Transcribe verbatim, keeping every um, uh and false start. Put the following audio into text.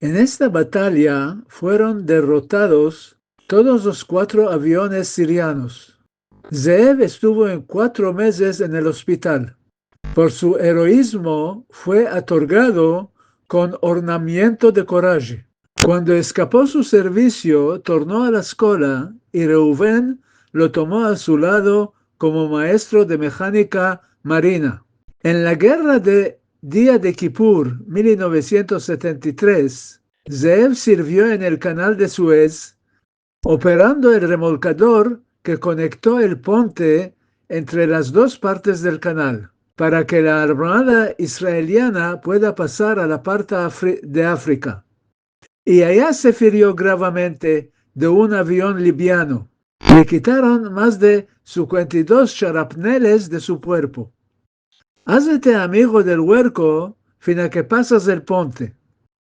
En esta batalya fueron derrotados todos los kuatro aviones sirianos. Zeev estuvo en kuatro mezes en el ospital. Por su eroizmo fue otorgado kon ornamiento de koraje. Kuando eskapo su servisio, torno a la eskola i Reuven lo tomo a su lado komo maestro de mehanika marina. En la gerra de dia de Kipur, mil novesientos setenta i tres, Zeev sirvio en el kanal de Suez, operando el remolkador ke konekto el ponte entre las dos partes del kanal, para ke la armada israeliana pueda pasar a la parte afri-, de Afrika. I aya se firio gravamente de un avion libiano. Le kitaron mas de sinkuenta i dos sharapneles de su kuerpo. Azete amigo del huerko fina ke pasas el ponte.